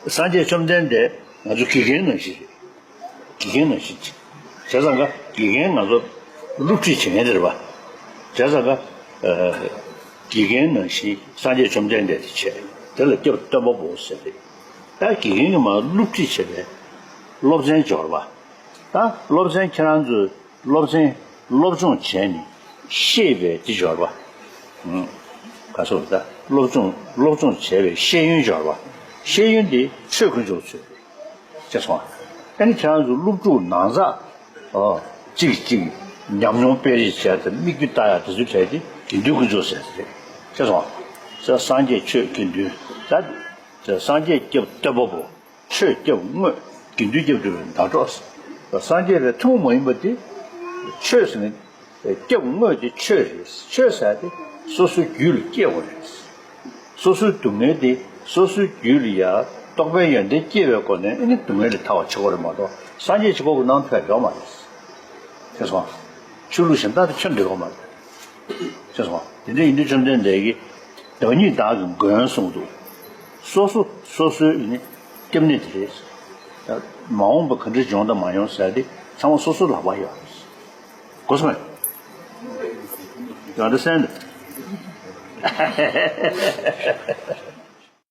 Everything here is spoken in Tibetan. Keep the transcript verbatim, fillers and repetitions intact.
སངས་རྒྱས་བཅོམ་ལྡན་འདས་ང་ཚོ་དགེ་རྒན་ནང་བཞིན་རེད། དགེ་རྒན་ནང་བཞིན་བྱེད། བྱས་ཙང་ཀ་དགེ་རྒན་ང་ཚོ་སློབ་ཁྲིད་བྱེད་མཁན་དེ་རེད་པ། བྱས་ཙང་ཀ་དགེ་རྒན་ནང་བཞིན་སངས་རྒྱས་བཅོམ་ལྡན་འདས་དེ་བྱས། དེ་ལ་སྐྱབས་སྟོན་པ་པོ་ཟེར་རེད། ད་དགེ་རྒན་གྱིས་མར་སློབ་ཁྲིད་བྱེད་པའི་སློབ་ཚན་སྦྱོར་བ། ད་སློབ་ཚན་ཁྱེད་རང་ཚོས་སློབ་ཚན་སློབ་སྦྱོང་བྱས་ནས་ཤེས་པའི་དེ་སྦྱོར་བ། ཨང་། ག་སོགས་ད་སློབ་སྦྱོང་སློབ་སྦྱོང་བྱས་པའི་ཤེས་ཡོན་སྦྱོར་བ། ཤེས་ཡོན་དེ་ཆོས་དཀོན་མཆོག་ཚོས་རེད། ཅེས་སོང་། ཨ་ནི་ཁྱེད་རང་ཚོ་སློབ་ཕྲུག་ནང་ཚགས་ཨོ་གཅིག་གཅིག་ཉམས་མྱོང་སྤེལ་རེས་བྱས་ཏེ་མིག་དཔེ་ལྟ་ཡག་དེ་ཚོ་བྱས་ཏེ་དགེ་འདུན་དཀོན་མཆོག་ཟེར་ཟེར་རེད། ཅེས་སོང་། ས་སངས་རྒྱས་ཆོས་དགེ་འདུན་ད་སངས་རྒྱས་སྐྱབས་སྟོན་པ་པོ། ཆོས་སྐྱབས་དངོས། དགེ་འདུན་སྐྱབས་སྒྲུབ་པའི་ཟླ་གྲོགས། སངས་རྒྱས་པའི་ཐུན་མོང་མ་ཡིན་པ་དེ། ཆོས་ཟེར་ནས་སྐྱབས་དངོས་དེ་ཆོས་རེད། ཆོས་ཟེར་དེ་སོ་སོའི་རྒྱུད་ལ་སྐྱེ་དགོས་རེད། སོ་སོའི་སྡུག་བསྔལ་དེ་སོ་སོའི་རྒྱུད་ལ་ཡ་རྟོགས་པའི་ཡོན་ཏན་སྐྱེ་བའི་སྒོ་ནས་ཨ་ནི་སྡུག་བསྔལ་ལས་ཐར་བ་བྱེད་དགོས་རེད་མ་གཏོགས་སངས་རྒྱས་ཆོས་སྐོར་གྱི་ནང་ཐོན་ཡོད་མ་རེད། ཤེས་སོང་། ཆོས་ལུགས་གཞན་དག་དེ་ཁྱོན་འདྲི་དགོས་མ་རེད། ཤེས་སོང་། དེ་འདྲའི་ཡིན་དུས་བཅོམ་ལྡན་འདས་ཀྱིས་བདག་ཉིད་བདག་གི་མགོན་གསུངས་འདུག་སོ་སོ་སོ་སོའི་ནི་སྐྱབས་གནས་དེ་རེད། མ་འོངས་པ་ག་འདྲ་འབྱུང་དང་མ་ཡོང་ཟེར་དེ་ཚང་མ་སོ་སོ་ལག་པར་ཡོད་རེད། གོ་སོང་ངས། You understand?